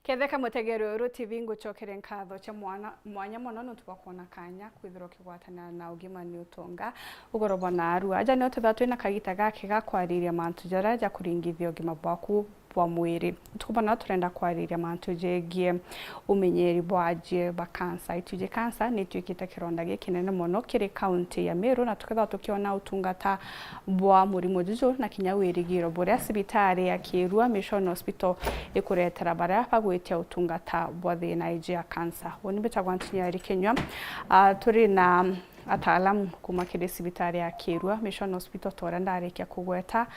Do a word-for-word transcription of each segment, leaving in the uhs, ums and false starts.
Ketheka mutegeri wa Uru T V, ngucokere nkatho cia mwana-, mwanya mono nontu bwa kwona kanya kwithirwa ukigwatanira na Ugima ni Utonga ugoro bwa naarua. Aja nio twithirwa twina kagita gaki ga kwariria mantu jaria jakuringithia ugima bwaku bwa mwiri. Utuku bwa naarua turenda kwariria mantu jegie umenyeri bwa ajie ba kansa. Itwiji kansa ni itwikite kironda gikinene mono kiri kaunti ya Meru, na tukethirwa tukiona utungata bwa murimo juju na kinya wirigiro buria cibitari ya Kirua Mission Hospital ikuretera baria bagwitia utungata bwa thina iji ya kansa. Uni mbitagwa Ntinyari Kinyua. Ah, turi na ataalamu kuma kiri cibitari ya Kirua Mission Hospital, ta uria ndarikia kugweta,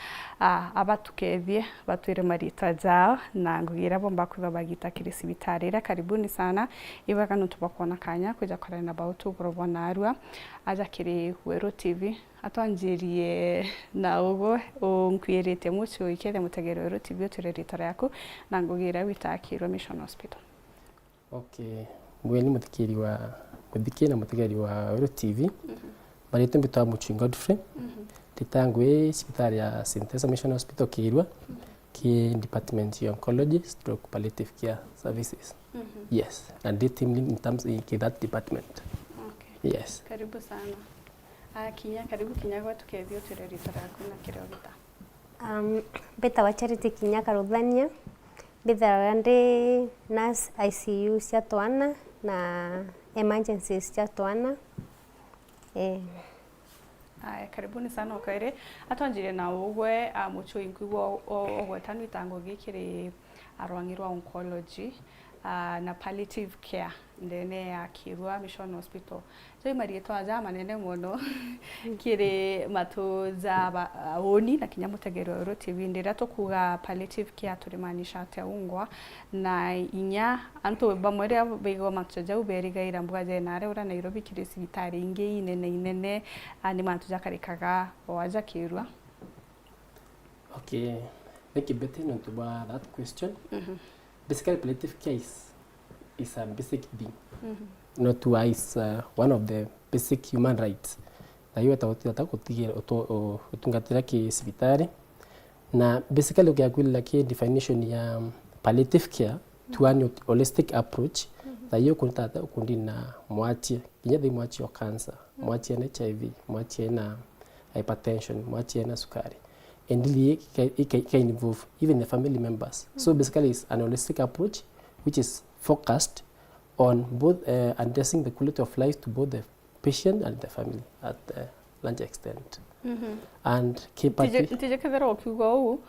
ah, abatukethie batwire maritwa jao na ngugi iria bomba kwithirwa bagita kiri cibitari iria. Karibuni sana. Ibwega nontu bwa kwona kanya kwija kwaria na bautu ugoro bwa naarua. Aja kiri Weru T V. Atwanjirie na ugwe unkwirite mucui, kethia mutegeri wa Weru T V utwire ritwa riaku na ngugi iria witaa Kirua Mission Hospital. Okay. Mweni muthikiri wa, muthikiri na mutegeri wa Weru T V. Mhm. Maritwa mbitwa Mucui Godfrey. Mhm. Ndita ngui cibitari ya Saint Teresa Mission Hospital Kirua, mhm, ki department ya oncology stroke palliative care services. Mhm. Yes, na ndi team lead in terms in that department. Okay. Yes. Karibu sana. Ah, Kinya, karibu Kinya gwetu, kethia utwire ritwa riaku na kiria ugita. Um, mbitagwa Charity Kinya Karuthania, mbithairwa ndi nurse I C U cia twana na emergencies cia twana. Eh. Aya, karibuni sana okairi. Atwanjirie na ugwe, ah, mucui nkwigua o-, o-, ogweta nwitango gikiri arwangi rwa oncology, ah, na palliative care ndene ya Kirua Mission Hospital. Jai mariitwa ja manene mono kiri matu ja ba-, uni na kinya mutegeri wa Weru T V. Ndiria tukuga palliative care turimaanisha atia ungwa? Na inya antu bamwe riria baigua mantu ja jau berigaira mbuga ja naria uria Nairobi kiri cibitari ingi inene inene, a, ni mantu jakarikaga o aja Kirua. Okay, thank you Betty nontu bwa that question. Mhm. Basically, palliative care is, is a basic thing. Mhm. Not why is, uh, one of the basic human rights. Na hiyo ata-, ata-, gutigira utu-, u-, utungatira ki cibitari. Na basically, ukiakwirira ki definition ya palliative care, to an holistic approach, mhm, na hiyo kunita ata ukundi na mwachie, kinya thi mwachie o cancer, mwachie na H I V, mwachie na hypertension, mwachie na sukari. And really, ika, ika, ika involve even the family members. So, mhm, basically, it's an holistic approach which is focused on both, uh, addressing the quality of life to both the patient and the family at a large extent. Mhm. And ki Ntiji-, pati- ntiji kethira ukiuga uu,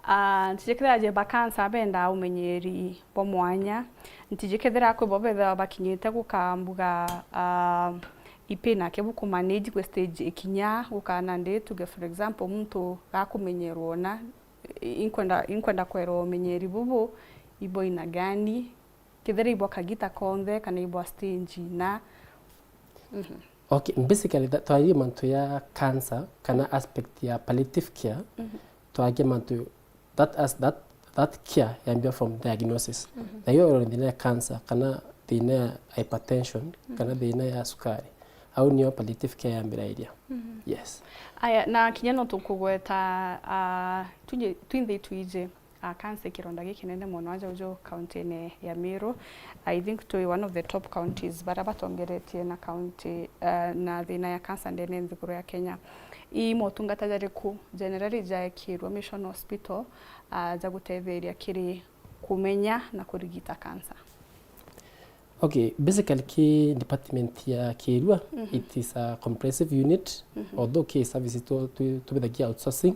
ah, ntiji kethira je ba cancer bendaa umenyeri bwa mwanya, ntiji kethira kwi bo bethirwa bakinyite guka mbuga, ah, ipi nake bukumanage kwi stage ikinya guka nandi tuge for example muntu gakumenyerwa ona, i-, inkwenda, inkwenda kwerwa umenyeri bubu, ibo aina gani, kethira ibwa kagita konthe kana ibwa stage na. Mhm. Okay, basically, that, twaririe mantu ya cancer kana aspect ya palliative care, mhm, twaririe mantu that as, that, that care yambia from diagnosis. Mhm. Na iyo oro thina ya cancer kana thina ya hypertension, mhm, kana thina ya sukari, au niyo palliative care yambirairia. Mhm. Yes. Aya, na kinya no tukugweta, ah, tunye-, twinthe itwiji, ah, cancer ikironda gikinene mono aja uju kaunti-ini ya Meru. I think twi one of the top counties baria batongeretie na county, ah, na thina ya cancer ndene nthiguru ya Kenya. I motungata jariku generally ja Kirua Mission Hospital, ah, ja gutetheria kiri kumenya na kurigita cancer? Okay, basically ki department ya Kirua, mhm, it is a comprehensive unit, mhm, although ki services tu, tu, tubithagia outsourcing.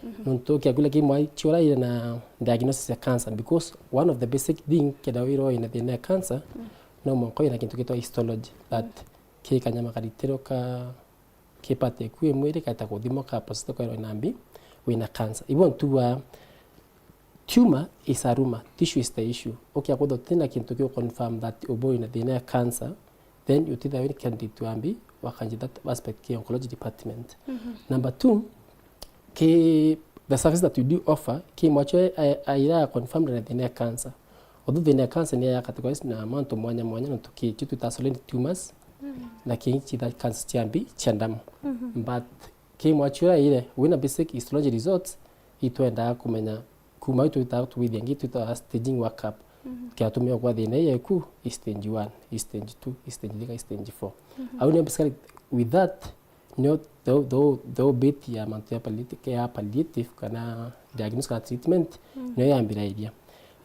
Mhm. Nontu kiakula ki mwai chiuraire na diagnosis ya cancer, because one of the basic thing kenda wira ina thina ya cancer, mhm, no mwanka wina kintu gitwa histology, that, mhm, ki kanyama karitiro ka ki part eku e mwiri gaita kuthimwa ka positive kwirwa ina mbi wina cancer. Ibo ntuga tumor is a rumor, tissue is the issue. Ukia kwithwa utina kintu ki confirm that ubo wina thina ya cancer, then utithia wina candidate wa mbi wa kanji that aspect ki oncology department. Mhm. Number two, ki the service that we do offer, ki mwacho aira confirmed na thina ya cancer. Although thina ya cancer ni ya categorize na mantu mwanya mwanya, nontu ki icio twita solid tumors, mm, na ki ici ta cancer cia mbi cia ndamu. Mhm. But ki mwachu uraire wina basic histology results, itwendaa kumenya kuma au twitaga tuwithia ngi twitaga staging workup. Mhm. Kiatumia kwa thina ii yeku, i stage one, i stage two, i stage three, i stage four. Mhm. Au nio basically with that, nio the, the, the bit ya mantu ya palliative, ya palliative kana diagnosis kana treatment, mm, nio yambirairia.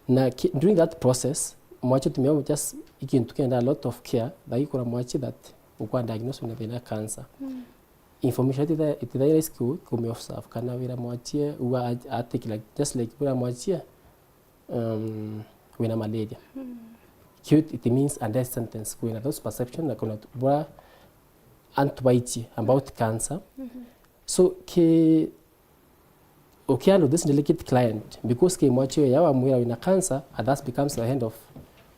Na ki-, during that process, mwachi utumia just ikintu kenda a lot of care, thagi kura mwachi that ukwa diagnose wina thina ya cancer. Mm. Information ititha-, itithaira is ku-, kumi observe kana wira mwachie, uga a-, a take like, just like wira mwachie, um, wina malaria. Mm. Kiu it means a death sentence, kwina those perception na kuna bwa antu baichie about cancer. Mhm. So, ki, ukihandle this delicate client, because ki mwachie ya wamwira wina cancer, and that becomes the end of,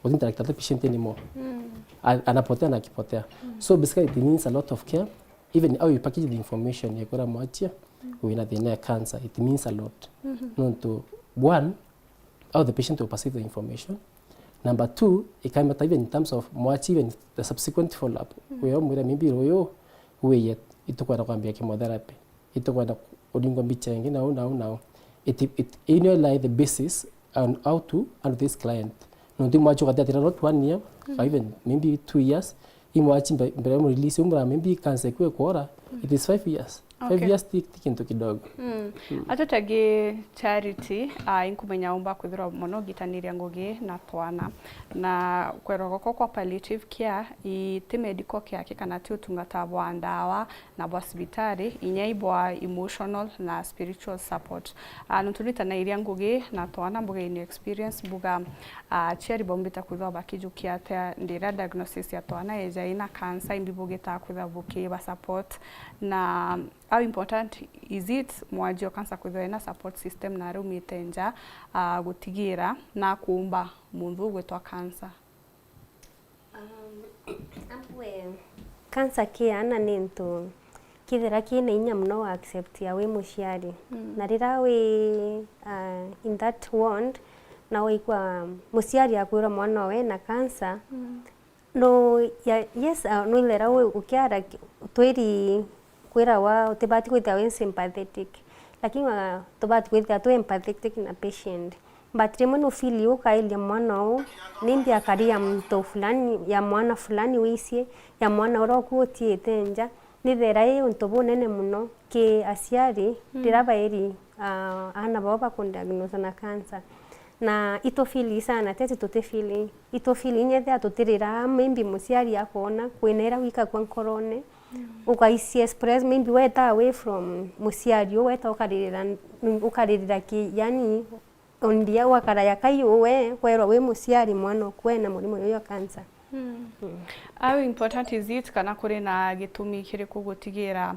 uti interact with the patient anymore. Mm. A-, anapotea na akipotea. Mm. So, basically, it means a lot of care. Even how you package the information, ya kwira mwachie, mm, wina thina ya cancer, it means a lot. Mhm. Nontu, one, how the patient will perceive the information. Number two, it can matter even in terms of mwachi, even the subsequent follow-up. Mm. Wira umwira maybe ruyu wiye, itukwenda kwambia chemotherapy, itukwenda kuringwa mbicha ingi nau, nau, nau. It, it, ino lie the basis on how to handle this client. Nontu mwachi ugathiatira not one year, mm, or even maybe two years, imwachi mbe-, mbere ya mu release, umra maybe cancer ikue kwora, mm, it is five years. Five, okay, Years ti, ti kintu kidogo. Mm. Mm. Atutangi Charity, ah, inkumenya umba kwithirwa mono ugitaniria ngugi na twana. Na kwerwa goko kwa palliative care, i ti medical care ki kana ti utungata bwa ndawa na bwa cibitari, inya i bwa emotional na spiritual support. Ah, nontu nitaniria ngugi na twana, mbuga in experience, mbuga, ah, aciari baumbite kwithirwa bakijukia atia ndira diagnosis ya twana eja ina cancer, imbi bugitaa kwithirwa bukiba support, na how important is it mwanjia o cancer kwithirwa ena support system na araumite nja, ah, gutigira na kuumba munthu ugwitwa cancer? Um, ambue, cancer ki ana ni ntu kithira kina inya muno wa accept ya wi muciari. Mm. Na rira wi, uh, in that wound, na waigua muciari akwirwa mwana owe na cancer, mm, no, ya, yes, uh, no ithera wi ukiara ki-, twiri kwirawa utibati kwithira wi sympathetic, lakini wa-, tubati kwithira twi empathetic na patient. But rimwe no feel ukairia mwana uu, nimbi akari ya muntu fulani, ya mwana fulani wicie, ya mwana uria uku utiite nja, nithera i untu bunene muno ki aciari, mm, rira bairi, ah, aana bao bakundiagnose na cancer. Na itufili sana, teti tutifili. Itufili inya ethira tutirira, maybe muciari akoona, kwina ira gwikagua nkorone, mm, ukaisi express, maybe weta away from muciari uu, weta ukaririra, ukaririra ki, yani, on dia wakara ya kai uwe, kwerwa wi muciari mwana oku ena murimo uyu wa cancer. Mm. Mm. How important is it, kana kuri na gitumi kiriku gutigira,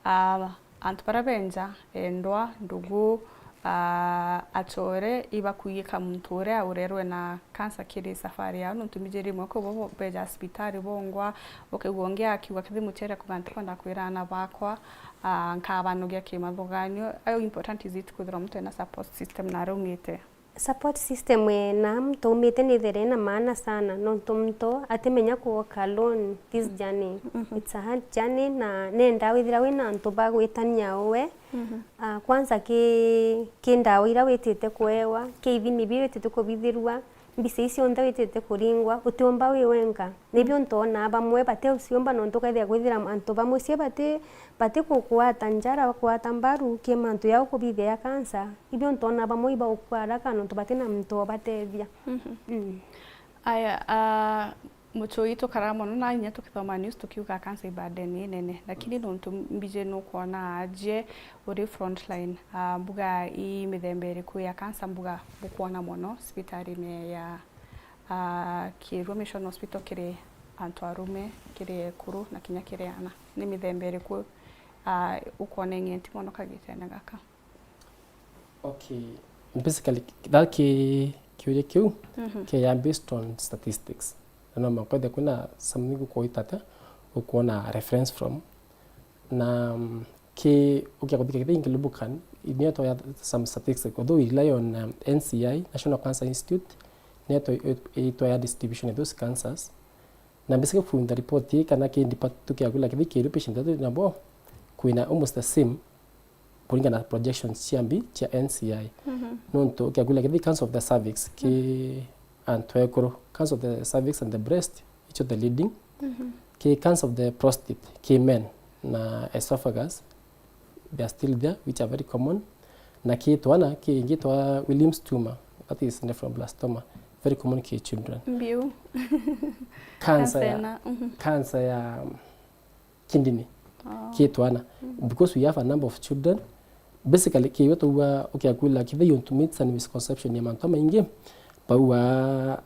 ah, antu baria benja, endwa, ndugu, ah, achore, ibakuiyika muntu uria urerwe na cancer kiri safari yao, nontu mbiji rimwe kwi bo beja cibitari bongwa, ukaigua ungi akiuga kithi muciari akuga ntikwenda kwira aana bakwa, ah, nkabanogia kimathuganio. How important is it kwithirwa muntu ena support system na araumite? Support system ena muntu aumite ni ithere ina maana sana, nontu muntu atimenya ku walk alone this journey. Mhm. It's a hard journey, na nenda withira wina antu ba gwitania uwe. Mhm. Ah, kwanza ki, ki ndawa ira witite kuewa, ki ithimi bi witite kubithirwa, mbica ici cionthe witite kuringwa, utiumba wi wenka. Nibio ntoonaa bamwe batiuciumba nontu ukaithira kwithira antu ba mucii bati, bati kukwata njara, bakwata mbaru ki mantu yao kubithia ya cancer. Ibio ntoonaa bamwe ibagukua haraka nontu batina muntu obatethia. Mhm. Mm. Aya, ah, mucii tukaraga mono na inya tukithoma news tukiuga cancer i burden inene, lakini nontu mbiji nukwona aje uri frontline, ah, mbuga i mithemba iriku ya cancer mbuga bukwona mono cibitarine ya, ah, Kirua Mission Hospital kiri antu arume, kiri ekuru na kinya kiri ana? Ni mithemba iriku, ah, ukwona ing'enti mono kagitene gaka? Okay. Basically, that ki-, kiuria kiu, mhm, kiya based on statistics. Na no mwanka withire kwina something ukwita ata, ukwona reference from. Na, mm, ki, ukia kuthika kithi ingi lubukan, niyo twa some statistics, although we rely on, um, N C I, National Cancer Institute, niyo twa, itwa ya distribution of those cancers. Na mbisike kuunda report ii kana ki department tukiagula kithi kiru patient atu nabo, kwina almost the same kuringana na projections cia mbi cia N C I. Mhm. Nontu ukiagula kithi cancer of the cervix ki, mhm, antu ekuru. Cancer of the cervix and the breast, icio the leading. Mhm. Ki cancer of the prostate, ki men na esophagus, they are still there, which are very common. Na ki twana, ki ingi twa Williams tumor, that is nephroblastoma, very common ki children. Mbiu. Cancer ya, ina, mhm, cancer ya kidney, oh, ki twana. Mm. Because we have a number of children, basically, ki iwe twaua ukiakwila kithei untu myths and misconception ya mantu maingi, baua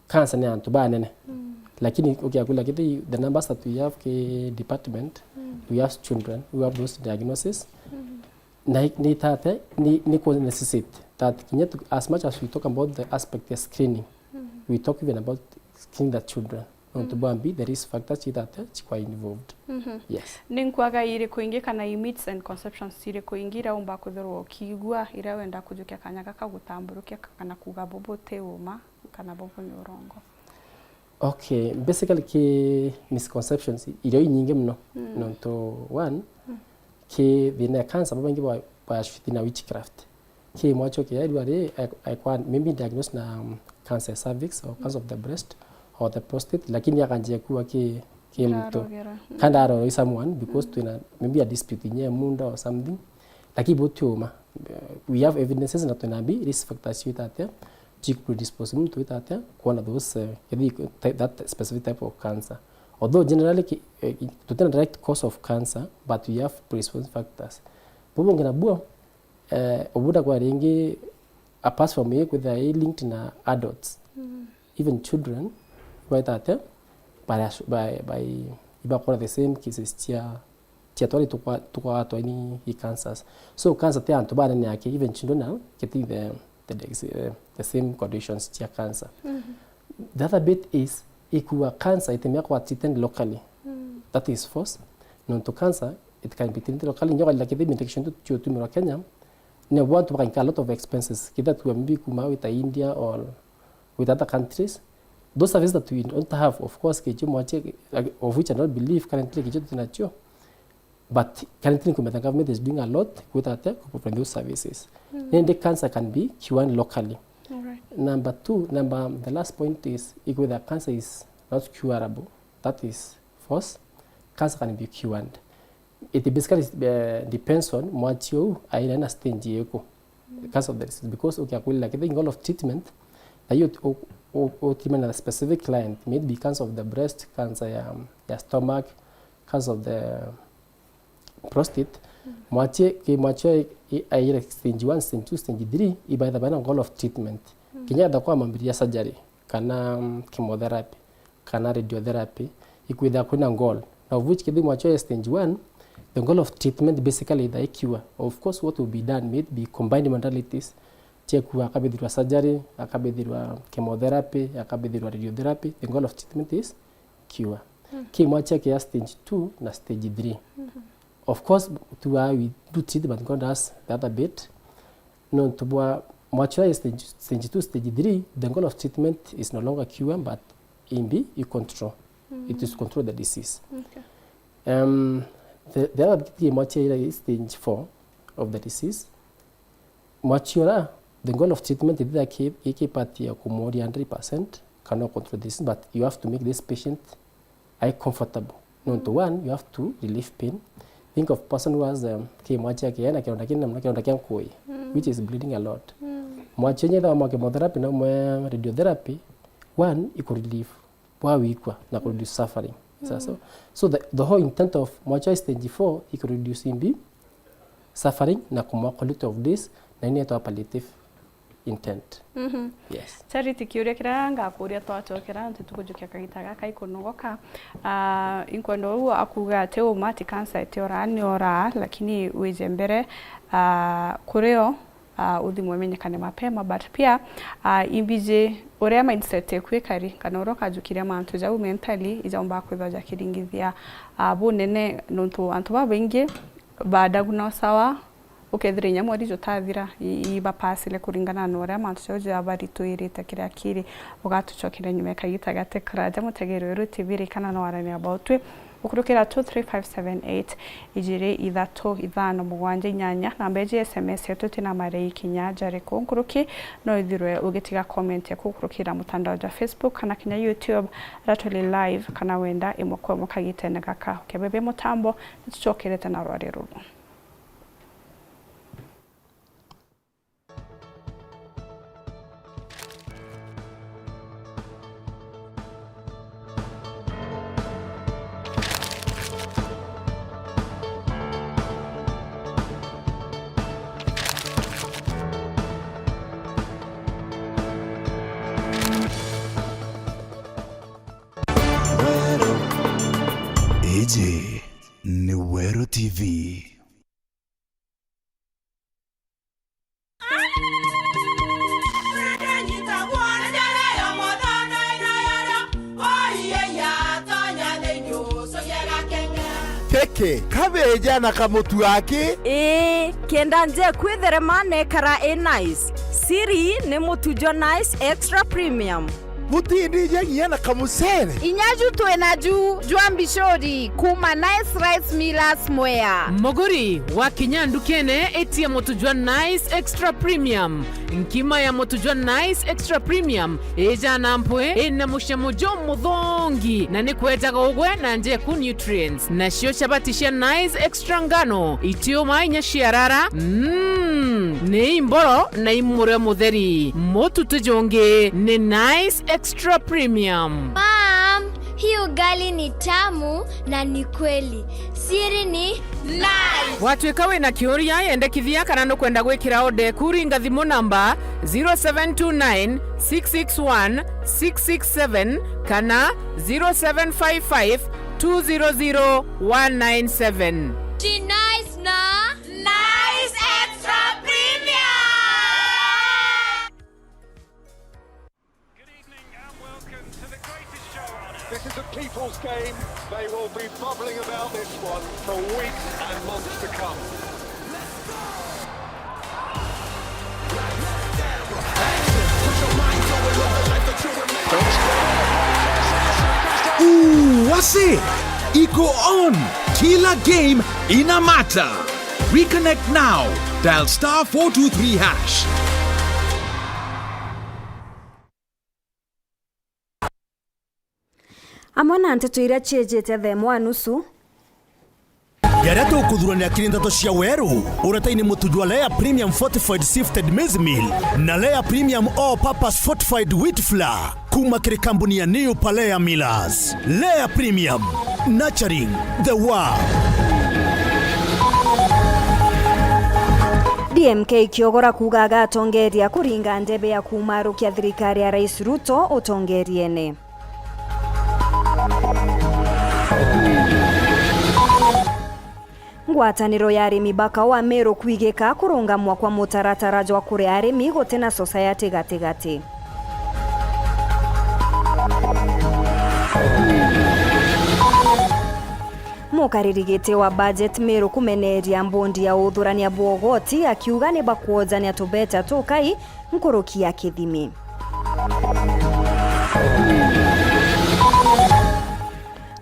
cancer ni antu banene. Mm. Lakini ukiakwila kithei the numbers that we have ki department, mm, we have children who have those diagnoses. Mm. Na i-, ni tate, ni, ni ku necessitate that kinya tu, as much as we talk about the aspect ya screening, mm, we talk even about screening the children. Nontu, mm, bwambi, the risk factors cithate cikwa involved. Mhm. Yes. Ni nkwaga iriku ingi kana i myths and conceptions iriku ingi iria umba kwithirwa ukiigua iria wenda kujukia kanya gaka gutamburukia kana kuuga bubu ti uma kana bubu ni urongo? Okay, basically ki misconceptions irio inyingi muno. Mm. Nontu one, mm, ki thina ya cancer, babaingi ba, ba thina witchcraft. Ki mwacho ki airua ri, aikwa maybe diagnosed na, um, cancer ya cervix or cancer of the breast or the prostate, lakini akanjia kuwa ki, ki muntu. Ndarogera. Mm. Kana aroroi someone because, mm, twina maybe a dispute inye munda or something. Lakini bo ti uma. Eh, we have evidences na twina mbi risk factors cita atia, ci predispose muntu wita atia kuona those, eh, kethii ty-, that specific type of cancer. Although generally ki, eh, tutina direct cause of cancer, but we have predispose factors. Bubu ngira buo, eh, ubuda kwa ringi, apart from i kwithira i linked na adults, mm, even children, baita atia, bari, bari, bari, ibakora the same cases cia cia twari tukwa-, tukwatwa ni i cancers. So cancer ti antu banene aki, even children are getting the, the, the, the same conditions cia cancer. Mhm. The other bit is, ikua cancer itemea kwa treated locally. Mm. That is false. Nontu cancer, it can be treated locally. Nyoka lakini medication tu cio tumirwa Kenya, ne wantu bakainka a lot of expenses. Kitha tuwa mbi kuma wita India or with other countries, those services that we don't have, of course, kechi mwache, of which I don't believe currently kechi tunacho, but currently nkumenya government is doing a lot with that, eh, to provide those services. Mm. Nende cancer can be cured locally. All right. Number two, number, the last point is, if the cancer is not curable, that is false. Cancer can be cured. It basically, eh, depends on mwachi ou aina na stage iriku. Mm. Cancer of the breast, because ukiakwirira kethira ingo of treatment, na hiyo u-, u-, u-, treatment na specific client, maybe cancer of the breast, cancer ya, ya stomach, cancer of the prostate, mm, mwachi, ki mwachi ai-, aire stage one, stage two, stage three, ibaitha baina ngol of treatment. Mm. Kinya etha kwa mambiria surgery, kana, mm, chemotherapy, kana radiotherapy, ikwithira kwina ngol. Na of which kethira mwachi ya stage one, the goal of treatment basically is a cure. Of course, what will be done may be combined modalities, cheku akabithirwa surgery, akabithirwa chemotherapy, akabithirwa radiotherapy, the goal of treatment is cure. Mm. Ki mwachi ya stage two na stage three. Mm-hmm. Of course, tu are, we do treat, but God has the other bit. Nontu bwa mwachi ya stage, stage two, stage three, the goal of treatment is no longer cure, but imbi i control. It is, mm, control the disease. Okay. Um, the, the other bit mwachi ya stage four of the disease, mwachi ura, the goal of treatment is that ki, ki part ya kumuria hundred percent, cannot control this, but you have to make this patient ai comfortable. Nontu, mm, one, you have to relieve pain. Think of person who has, um, ki mwachi yake ena kironda kinene mono, kironda kia nkui, mm, which is bleeding a lot. Mm. Mwachi enye etha wa chemotherapy na mwe radiotherapy, one, iku relieve bwa wikwa na ku reduce suffering. Sa-, so, mm, so the, the whole intent of mwachi stage four iku reduce imbi suffering na kumwa quality of this, na ini etwa palliative intent. Mhm. Yes. Charity, kiuria kiria ngakuria twacokera, nontu tukujukia kagita gaka ikunogoka. Ah, inkwenda uu akuga ati uma ati cancer iti oraa, ni oraa, lakini wije mbere, ah, kurio, ah, uthimwe umenyekane mapema, but pia, ah, imbiji uria mindset eku ikari, kana uria ukajukiria mantu jau mentally, ijaumba kwithwa jakiringithia, ah, bunene, nontu antu babaingi baadagu no sawa, ukethira inya mweri jutathira, i-, ibapasile kuringana na uria mantu jau jabaritwirite kiria kiri. Ugatucokeria nyuma ya kagita gati kuraja, mutegeri weru T V ririkana no warania about we. Gukurukira two three five seven eight, ijiri ithatu ithano mugwanja inyanya, namba iji S M S yetu itina marei kinya jariku. Nkuruki no ithirwe ugitiga comment yaku gukurukira mutandao jwa Facebook kana kinya YouTube, aria tuli live, kana wenda imwe kwa imwe kagitene gaka. Ukebebe mutambo, nitucokerete na rwari ruru. Iji ni Weru T V. Keke, kabeja na kamutu aki. Ii, kenda nje kwitherema nekara i nice. Siri ni mutu jwa Nice Extra Premium. Butindija nginya na kamucere. Inya ju twina ju jwa mbicuri kuma Nice Rice Millers Mwea. Muguri, wakinya ndukene, itia mutu jwa Nice Extra Premium. Nkima ya mutu jwa Nice Extra Premium ijana mpwi, ina mucamo jumuthongi, na ni kwejaga ugwe na njeku nutrients. Nacio chabati cia Nice Extra ngano, itiuma inya ciarara, mm, ni imboro na imurio mutheri. Mutu ti jungi, ni Nice Extra Premium. Mom, hii ugali ni tamu na ni kweli. Siri ni Nice. Watwika wina kiuria, yendekithia kana nukwenda gwikira order eku, ringa thimu namba zero seven two nine, six six one, six six seven kana zero seven five five, two zero zero, one nine seven. Ji Nice na Nice Extra Premium. Good evening and welcome to the greatest show on earth. This is a people's game. They will be bubbling about this one for weeks and months to come. Ooh, what's it? Iko on. Kila game ina matter. Reconnect now. Dial star four two three hash. Amwe na nteto iria ciejete thaa imwe na nusu. Jaria tukuthuranira kiri nteto cia Weru, uretaini mutu jwa Lea Premium Fortified Sifted Maize Meal na Lea Premium All Purpose Fortified Wheat Flour kuma kiri kambuni ya New Palea Millers. Lea Premium, nurturing the world. D M K ikiogora kuuga agatongeria kuringa ndebe ya kumarukia thirikari ya Rais Ruto utongeriene. Ngwataniro ya arimi ba kaua Meru kwigika kurungamwa kwa mutaratara jwa kuria arimi gutina society gatigati. Mukariri giti wa budget Meru kumeneria mbondi ya uthurania bwa ugoti akiuga ni bakwojania tubeta tukai nkuruki ya kithimi.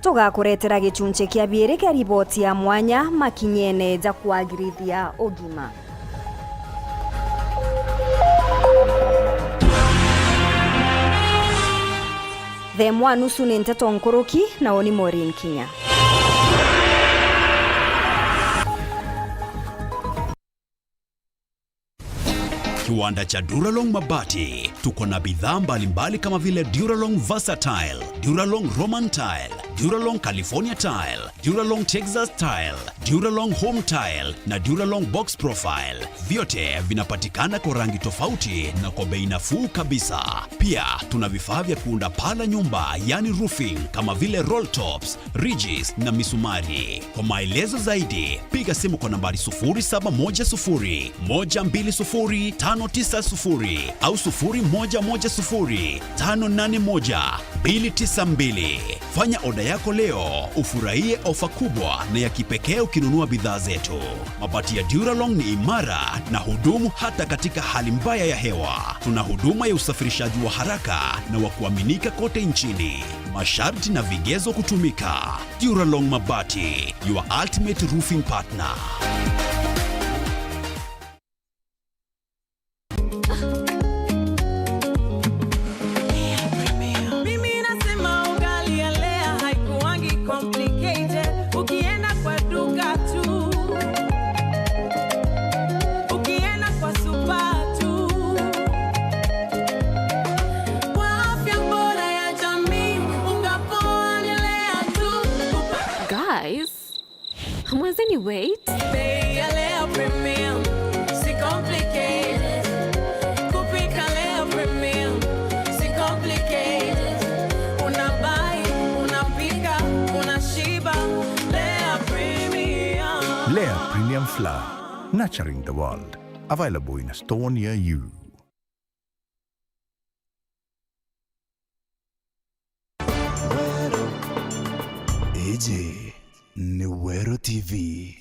Tugakuretera gicunci kia biiri kia riboti ya mwanya makinyene ja kwagirithia ugima. Thaa imwe na nusu ni nteto nkuruki, na uni Maureen Kinya. Kiwanda cha Duralong Mabati. Tuko na bidhaa mbalimbali kama vile Duralong Versatile, Duralong Roman Tile, Duralong California Tile, Duralong Texas Tile, Duralong Home Tile na Duralong Box Profile. Vyote vinapatikana kwa rangi tofauti na kwa bei nafuu kabisa. Pia tuna vifaa vya kuunda paa la nyumba, yani roofing, kama vile roll tops, ridges na misumari. Kwa maelezo zaidi, piga simu kwa nambari sufuri saba moja sufuri, moja mbili sufuri, tano tisa sufuri au sufuri moja moja sufuri, tano nane moja, mbili tisa mbili. Fanya oda yako leo, ufurahie ofa kubwa na ya kipekee ukinunua bidhaa zetu. Mabati ya Duralong ni imara na hudumu hata katika hali mbaya ya hewa. Tuna huduma ya usafirishaji wa haraka na wa kuaminika kote nchini. Masharti na vigezo kutumika. Duralong Mabati, your ultimate roofing partner. Mimi nasema ugali ya Lea haikuangi complicated. Ukienda kwa duka tu, ukienda kwa supa tu, kwa afya bora ya jamii, unga poa ni Lea tu. Guys, hamwezeni wait. Bei ya Lea Premium, si complicated. Kupika Lea Premium, si complicated. Unabai, unapika, unashiba. Lea Premium. Lea Premium Flour, nurturing the world. Available in a store near you. Iji ni Weru T V.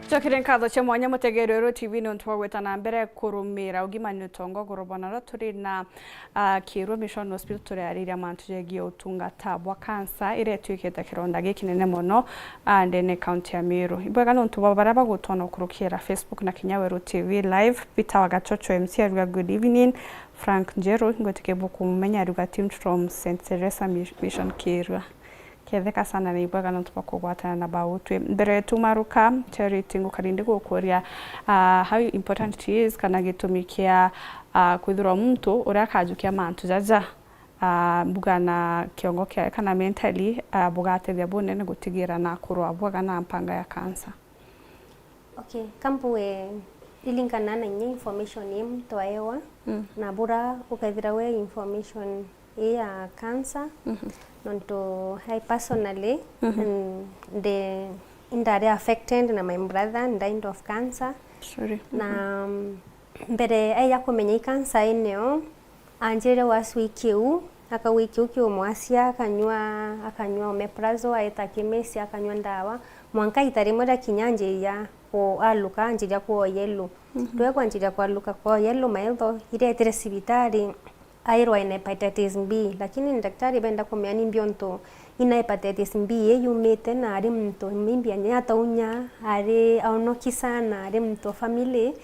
Ncokere nkatho cia mwanya mutegeri Weru T V niuntu bwa gwita na mbere kurumira Ugima ni Utongo, gurubona ruria turi na, ah, Kirua Mission Hospital, turiariria mantu jegie utungata bwa kansa iria ituikite kironda gikinene mono, ah, ndene kaunti ya Meru. Ibwega niuntu bwa baria bagutwona ukurukira Facebook na kinya Weru T V Live. Peter wa Gachocho M C aruga, "Good evening." Frank Njeru, ngwitikia bukumumenya, aruga, "Team from Saint Teresa Mis-, Mission Kirua." Ketheka sana na ibwega niuntu bwa kugwatana na bautwi. Mbere yetu maruka, Charity, ngukari ndi gukuria, ah, how important it is, kana gitumi kia, ah, kwithirwa muntu uria akajukia mantu jaja, ah, mbuga na kiongo kiawe kana mentally, ah, bugatethia bunene gutigira na kurwa bwega na mpanga ya kansa. Okay, kambuge ilingana na inya information ii muntu aewa, mm, na bura ukethira we information ii ya cancer, mhm, nontu I personally, mhm, n-, ndi, indari affected na my brother died of cancer. Sorry. Na, mhm, mm, mbere aija kumenya i cancer ineo, anjirire gwacua ikiu, akagua ikiu kiumwacia, akanyua, akanyua omeprazole, aita kimesi, akanyua ndawa, mwanka ita rimwe riakinya anjiria ku-, aluka, anjiria kuo yellow. Mhm. Rwe kwanjiria kwaluka kwa yellow, maitho iretire cibitari, airwa ina hepatitis B, lakini ndaktari benda kumenya nimbi untu ina hepatitis B ii yumite, na ari muntu maybe nya ataunya, ari aonoki sana, ari muntu wa family,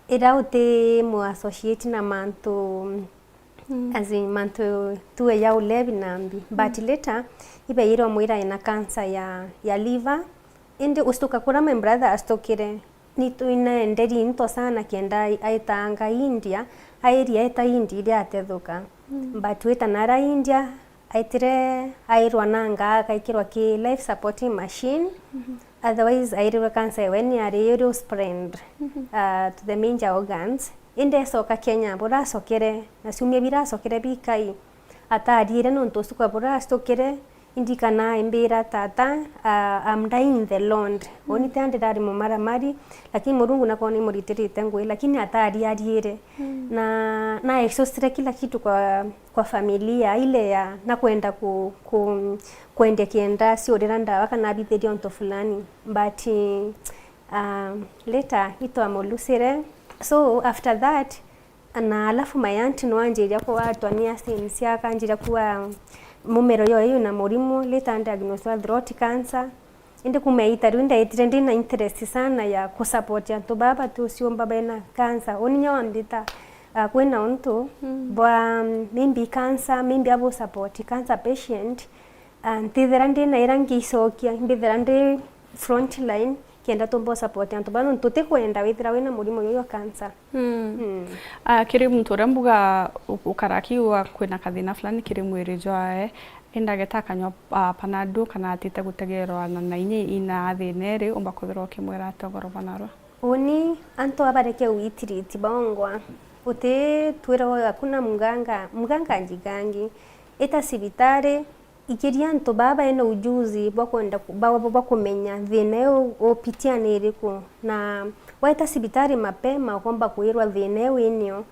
ira uti mu associate na mantu, mm, as in, mantu tuwe ya ulevi na mbi. But, mm, later, ibeire umwira ina cancer ya, ya liver. Indi usituka kura my brother astukire, ni tu-, inaenderi into sana kenda ai-, aitanga India, airi aita India iria atethuka. Mm. But wita nara India, aitire airwa nanga, akaikirwa ki life supporting machine. Mhm. Otherwise, airirwe cancer ewe ni ari iri spread, mhm, uh, to the major organs. Indi ecoka Kenya, buracokere, na ciumia biracokere bikai, atariire nontu ucuka buracokere, indi kana imbira, "Tata, uh, I'm dying in the Lord." Mm. Uni tia ndirari mumaramari, lakini Murungu nakwona imuritirite ngui, lakini atariariire. Mm. Na, na exhaustire kila kitu kwa kwa familia ile ya, na kwenda ku-, ku-, kwendia kienda ciurira ndawa kana abithiria untu fulani. But, uh, later itwamulusire. So after that, na alafu my aunt no anjiria kuatwa ni acims, akanjiria kuwa mumero yo yu na murimu, later diagnosed wa throat cancer. Indi kuma ita riu ndaitire ndina interest sana ya kusupport antu baba tuciumba bena cancer. Uni nya wambita, ah, kwina untu, mm, bwa, mm, maybe cancer, maybe abu support cancer patient, ah, ntithira ndina ira ngicokia, mbithira ndi front line, kenda tumba support antu bana, nontu tutikwenda withira wina murimo yuyu wa cancer. Mm. Mm. Ah, kiri muntu uria mbuga u-, ukara akiigua kwina kathina fulani kiri mwiri jwae, indi ageta akanywa, ah, Panadol kana atite gutegerwa na, na inya ina thina iri, umba kwithirwa ukimwira atia ugoro bwa narua? Uni, antu abareke uitiriti baongwa. Uti twiragwa hakuna mganga, mganga ajikangi. Ita cibitari, ikiria antu baa baina ujuzi bwa kwenda ku-, bwa, bwa kumenya thina iu upitia ni iriku. Na waita cibitari mapema, ukomba kwirwa thina iu inio,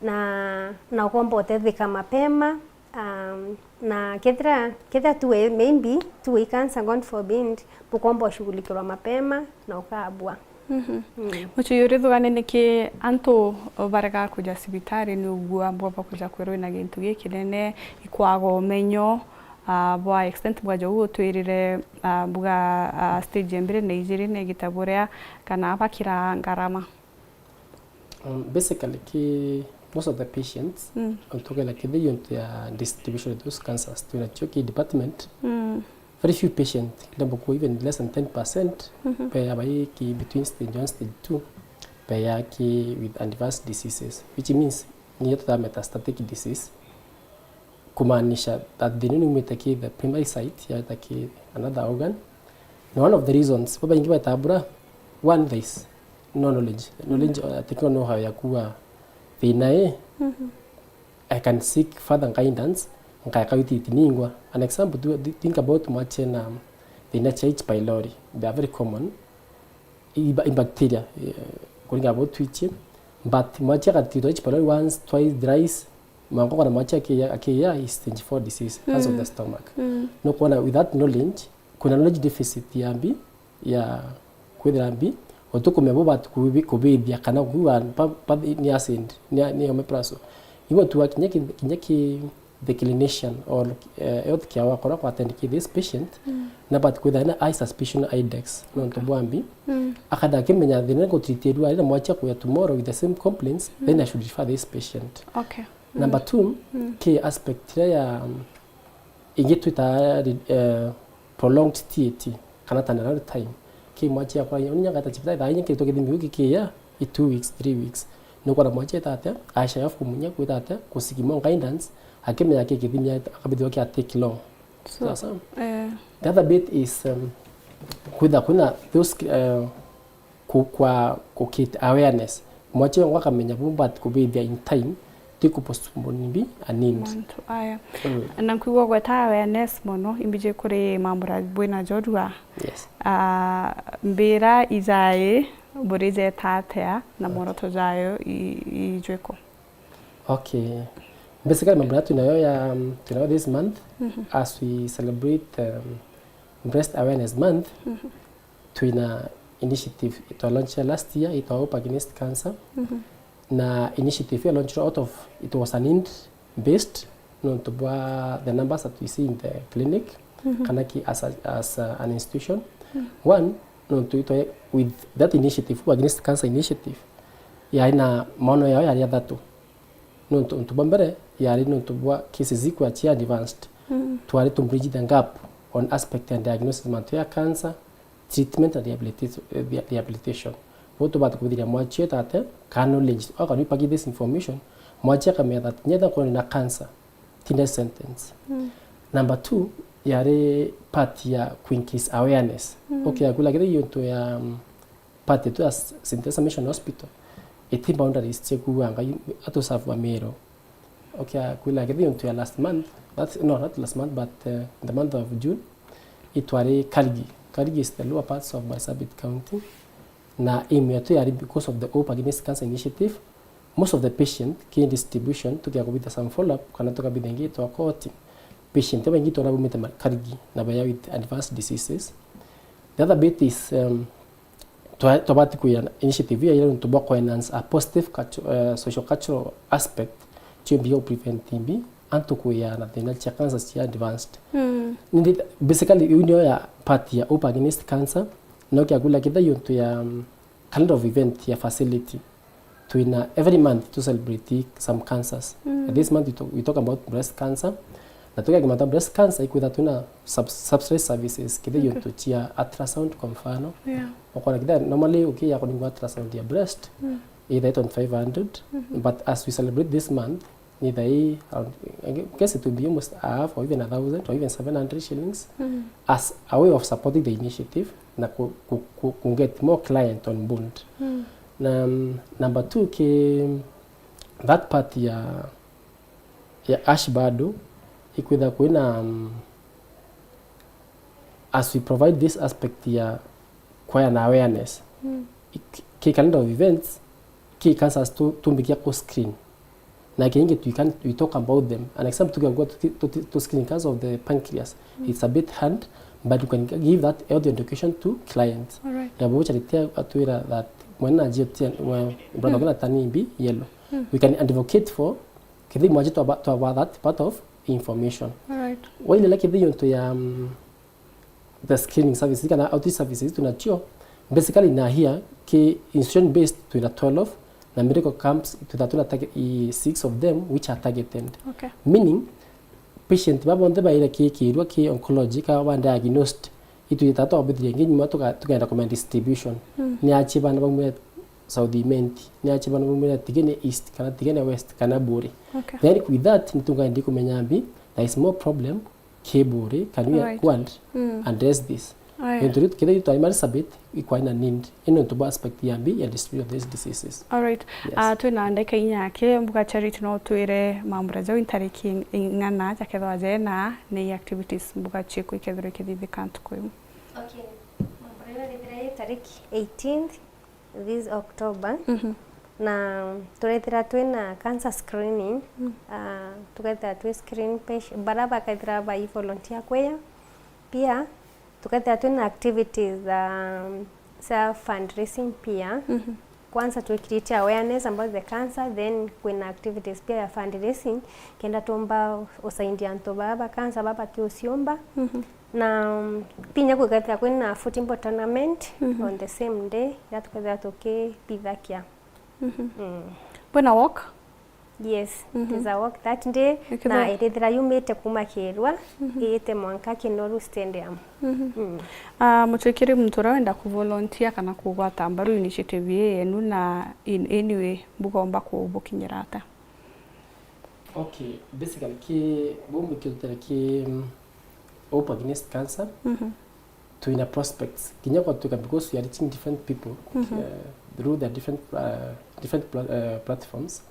na, na ukomba utethika mapema. Um, na kethira, kethira tuwe, maybe, tuwe i cancer, God forbid, bukomba ushughulikirwa mapema na ukabua. Mhm. Mm. Mucui uri thugane niki antu barega kuja cibitari ni ugua bwaba kuja kwirwa wina gintu gikinene, ikwaga umenyo, ah, bwa extent bwa jau utwirire, ah, buga, ah, stage ya mbere na ijiri ni igita buria kana bakira ngarama? Um, basically, ki most of the patients, mm, ontu ukethira kethira i ontu ya distribution of those cancers, twina cio ki department, mm, very few patient, ndambo ku even less than ten percent, mhm, beya bai ki between stage one, stage two, beya ki with advanced diseases, which means ni yo tuta metastatic disease. Kumaanisha that thina ni umite ki the primary site, yaeta ki another organ. Na one of the reasons babaingi baetaa bura, one, there is no knowledge. Knowledge, uh, ati kio know how ya kuwa thina ii, mhm, I can seek further guidance, nkaeka wititi ningwa. An example, do, do, think about mwachie na thina chia H. pylori. They are very common. I ba-, i bacteria, eh, kuringana na bo twichie. But mwachie agatitwa H. pylori once, twice, thrice, mwanka ukona mwachie akiya, akiya is stage four disease, cancer of the, mm, stomach. Mm. Nukwona, with that knowledge, kuna knowledge deficit ya mbi, ya kwithira mbi, utukumenya bo bati kubi-, kubithia kana kuwa pa, pa, ni acid, ni, ni omeprazole. Igwe tuwa kinya ki, kinya ki the clinician or, eh, health care wakora kwa attend ki this patient, mm, na but kwithira na eye suspicion, eye dex, nontu, okay, bwa mbi, mm, akatha akimenya thina ni gutreatirua ari na mwachia kuya tomorrow with the same complaints, mm, then I should refer this patient. Okay. Number, mm, two, mm, ki aspect iria ya, um, ingi twita, eh, prolonged T A T, kana turnaround time. Ki mwachia kwa, unya ngata chipita, thaa inya kiritwa kithimi giu kikiya, i two weeks, three weeks. Nukwona mwachia eta atia, aisha ya kumunya kwita atia, ku seek more guidance, akimenya ki kithimi akabithirwa kia take long. So, sawa sawa? Eh. The other bit is, um, kwitha kwina those, uh, ku-, kwa, ku create awareness. Mwachia yongwa akamenya bu but kubithia in time, ti ku postpone mbi a need. Mantu aya. Mm. Na nkwigua gweta awareness mono, imbiji kuri mambura bwina jorua. Yes. Ah, mbira ijai, burijeta atia, na, okay, mworoto jayo i-, ijwiko? Okay. Basically, mambura twinayo ya, um, twinayo this month, mhm, as we celebrate, um, Breast Awareness Month, mhm, twina initiative itwa launch last year, itwa Hope Against Cancer. Mhm. Na initiative ya launch out of, it was a need based, nontu bwa the numbers that we see in the clinic, mhm, kana ki as a, as a, an institution. Mhm. One, nontu itwa with that initiative, Hope Against Cancer initiative, yari na maono yao yari athatu. Nontu untu bwa mbere yari nontu bwa cases ikwa chia advanced. Mm. Twari to bridge the gap on aspect ya diagnosis mantu ya cancer, treatment na rehabilita-, eh, rehabilitation. Bo tubati kubithiria mwachie tate, ka knowledge, okorwa ni paki this information, mwachie akamenya that nyetha kwona na cancer, ti death sentence. Mm. Number two, yari part ya ku increase awareness. Mm. Okay, akula kiri yontu ya, um, part yetu ya S-, Saint Teresa Mission Hospital, iti boundaries cia kuuga Ngai atuserve Meru. Okay, kwila kithi untu ya last month, that's, no, not last month, but, uh, the month of June, itwari Kalgi. Kalgi is the lower parts of Marsabit County. Na aim yetu yari because of the Hope Against Cancer Initiative, most of the patient ki distribution, tukia kubitha some follow up, kana tukabitha ingi twa court. Patient baingi twona bumite ma-, Kalgi, na baya with advanced diseases. The other bit is, um, twa-, twabati kwiyana initiative ya ira nontu bwa ku enhance a positive cultu-, eh, social cultural aspect, cio mbi ya prevent mbi, antu kwiyana thina cia cancer cia advanced. Mm. Nindi, basically, iu niyo ya part ya Hope Against Cancer, no kia kula kitha yontu ya, um, calendar of event ya facility. Twina every month to celebrate some cancers. Mm. This month we talk, we talk about breast cancer. Na tukiagimata breast cancer, ikwitha twina sub-, subsidized services, kithe, okay, yontu chia ultrasound kwa mfano. Yeah. Okona kithe, normally ukiya kuningwa ultrasound ya breast, mm, either twenty-five hundred, mm-hmm, but as we celebrate this month, ni thai around, I guess it will be almost a half or even a thousand or even seven hundred shillings, mm, as a way of supporting the initiative na ku, ku, ku, ku get more client on board. Mm. Na, um, number two, ki, that part ya, ya ASH bado ikwitha kwina, um, as we provide this aspect ya kwaya na awareness, mm, ki calendar of events, ki cancers tu-, tumbikia ku screen. Na kingi, we can, we talk about them. An example, tukiuga tu, tu, tu screen cancer of the pancreas, mm, it's a bit hard, but you can give that health education to clients. Alright. Na bo charity atwira that mwana na jio tia, mwe, brother, mm, kana tani mbi yellow. Mm. We can advocate for, kithi mwaji to about, to about that part of information. Alright. Waile la kithi yonto ya, um, the screening services kana outreach services tunachio, basically na here ki institution based twina twelve, na medical camps twina, twina target, i, six of them which are targeted. Okay. Meaning, patient ba bonthe baira ki kirwa ki oncology ka ba diagnosed, itwita twabithiria ngi nyuma tuka-, tukaenda kumenya distribution. Mm. Ni achi bana baumire South Imenti, ni achi bana baumire Tigene East, kana Tigene West, kana Buri. Okay. Then with that, nitungaendi kumenya mbi, there is more problem ki Buri, can we, right, go and, mm, address this? Aya. Nontu riu kethira itwari Marsabit, ikwari na need. Ino nontu bwa aspect ya mbi ya distribution of these diseases. Alright. Yes. Ah, twina ndagika inya aki, mbuga Charity no utwire mambura jau, ntariki ing'ana jakethwa jena, ni activities mbuga chiku ikethirwa ikithithika ntuku iu? Okay. Mambura jau ikethira i tariki eighteenth, this October. Mhm. Na turethira twina cancer screening, mm, ah, tukethira twi screen patient, bara bakethira bai volunteer kwia. Pia tukethira twina activities za, za fundraising pia. Mhm. Kwanza twi create awareness about the cancer, then kwina activities pia ya fundraising, kenda tumba usaidia antu baa ba cancer baa bakiuciumba. Mhm. Na, mm, pinya kugethira kwina football tournament, mhm, on the same day, iria tukethira tukibithakia. Mhm. Mm. Bwina walk? Yes, mhm, it is a walk that day, ikethira na irithira yumite kuma Kirwa, mhm, iite mwanka Kinoru Stadium. Mhm. Mm. Ah, mucwikiri muntu uria wenda ku volunteer kana kugwata mbaru initiative ii yenu na in any way, bugomba kubukinyira ata? Okay, basically, ki, bumbi kirutira ki, mm, Hope Against Cancer, mhm, twina prospects. Kinya kwatuika, because we are reaching different people, mhm, uh, through the different, uh, different pla-, uh, platforms.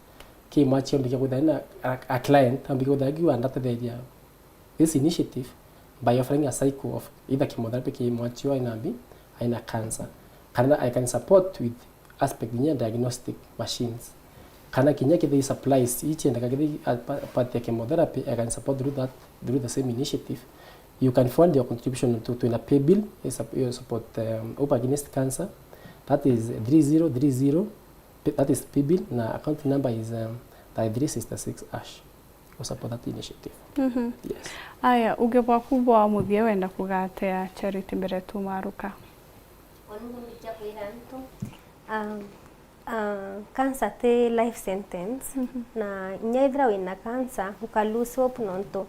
Ki mwachi ambikia kwithira na a, a client, ambikia kwithira akiuga ndatetheria this initiative by offering a cycle of either chemotherapy ki mwachi aina mbi, aina cancer. Kana I can support with aspect inya diagnostic machines. Kana kinya kethira supplies ichiendeka kethira a pa-, part ya chemotherapy, I can support through that, through the same initiative. You can fund your contribution to, to a pay bill, you sup-, you support, um, Hope Against Cancer. That is three zero three zero, that is pay bill, na account number is, um, thirty-three sixty-six hash. Ku support that initiative. Mhm. Yes. Aya, uge bwaku bwa muthia wenda kugatea charity mbere tumaruka? Wanu ngundikia kwira antu, um, uh, cancer ti life sentence, mhm, na inya ethira wina cancer, uka lose hope nontu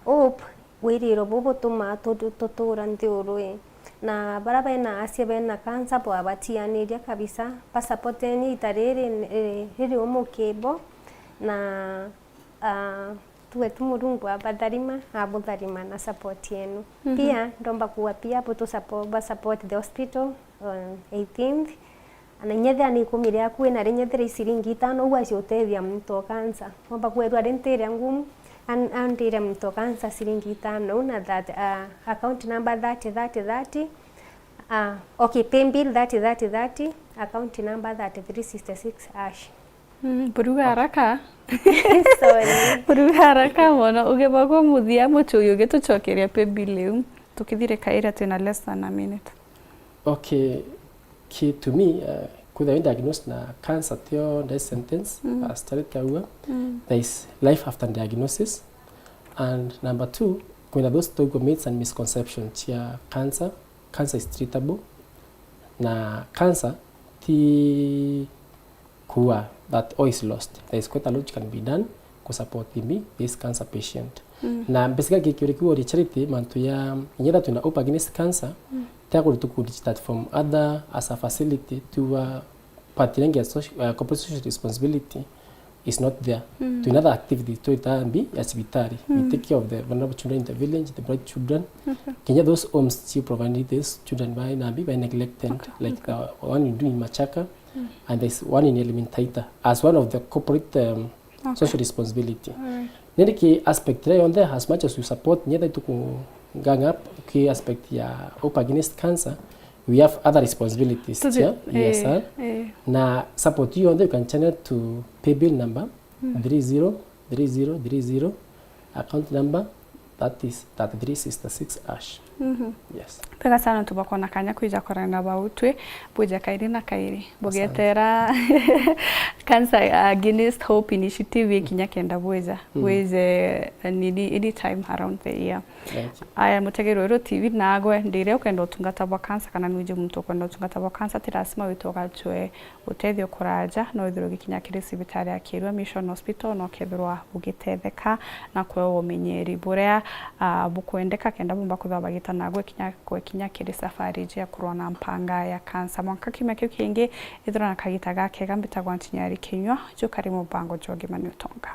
hope wiriro bubutumaa tu-, tutura nthi uru ii. Na bara bena asie bena cancer bwabatianiria kabisa, basapoteni ita riri, eh, riri umukibo, na Ah, tuwe tu Murungu abatharima, abutharima na support yenu. Mhm. Pia, ndomba kuwa pia butu suppo-, ba support the hospital on eighteenth. Na inyethira ni ikumi riaku wina ri, inyethira i ciringi itano, uacio utethia muntu o cancer. Womba kwerwa ri, ntiria ngumu, an-, andire muntu o cancer ciringi itano, na that, ah, account number thirty thirty thirty, ah, okay, pay bill thirty thirty thirty, account number thirty-three sixty-six hash. Mm, buruga haraka. Sorry. Buruga haraka mono. Ugeba kwa muthia, muchugi ugitucokeria pay bill iu. Tukithirika iria twina less than a minute. Okay. Ki to me, uh, kwithirwa wi diagnosed na cancer tio death sentence, mm, as Charity auga, mm, there is life after diagnosis. And number two, kwina those togwa myths and misconceptions cia cancer. Cancer is treatable. Na cancer ti kuua that all is lost. There is quite a lot can be done ku support me, this cancer patient. Mm. Na mbesika kikiuri kiu ori Charity, mantu ya, inyetha twina Hope Against Cancer, mm, tia kuri tu ku reach that from other as a facility to, uh, part iria ingi ya soci-, uh, corporate social responsibility is not there. Mm. Twina other activities twita mbi ya cibitari. We, mm, take care of the vulnerable children in the village, the bright children. Okay. Kinya those homes you provide these children by nambi by neglected, okay, like, okay, the one you do in Machaka. and there's one in Elementaita as one of the corporate, um, Okay. social responsibility. Alright. Nindi ki aspect iria yonthe, as much as we support, nyetha tuku gang up ki aspect ya Hope Against Cancer, we have other responsibilities. Tuzi- Yeah? Yes, eh, eh? eh. Na support iu yonthe you can channel to paybill number Mm. three zero three zero three zero, account number that is thirty-three sixty-six hash. Mhm. Yes. Bwega sana nontu bwa kwona kanya kwija kwarana na bau twi bwija kairi na kairi bugietera Cancer Against Hope Initiative ikinya kenda bwija Mm. bwije nini anytime around the year. Thank you. Aya, mutegeri weru T V nagwe ndire ukenda utungata bwa cancer kana nwiji muntu ukwenda utungata bwa cancer, ti lazima wite ugacwe utethio kuraja, no withirwe ugikinya kiri cibitari ya Kirua Mission Hospital na ukethirwa ugitetheka na kuewa umenyeri buria, ah, bukwendeka kenda bumba kwithirwa bagita nagwe kinya gwekinya kiri safari iji ya kurwa na mpanga ya cancer. Mwanka kiumia kiu kingi, ithirwa na kagita gakega. Mbitagwa Ntinyari Kinyua, jukari mubango jwa Ugima ni Utonga.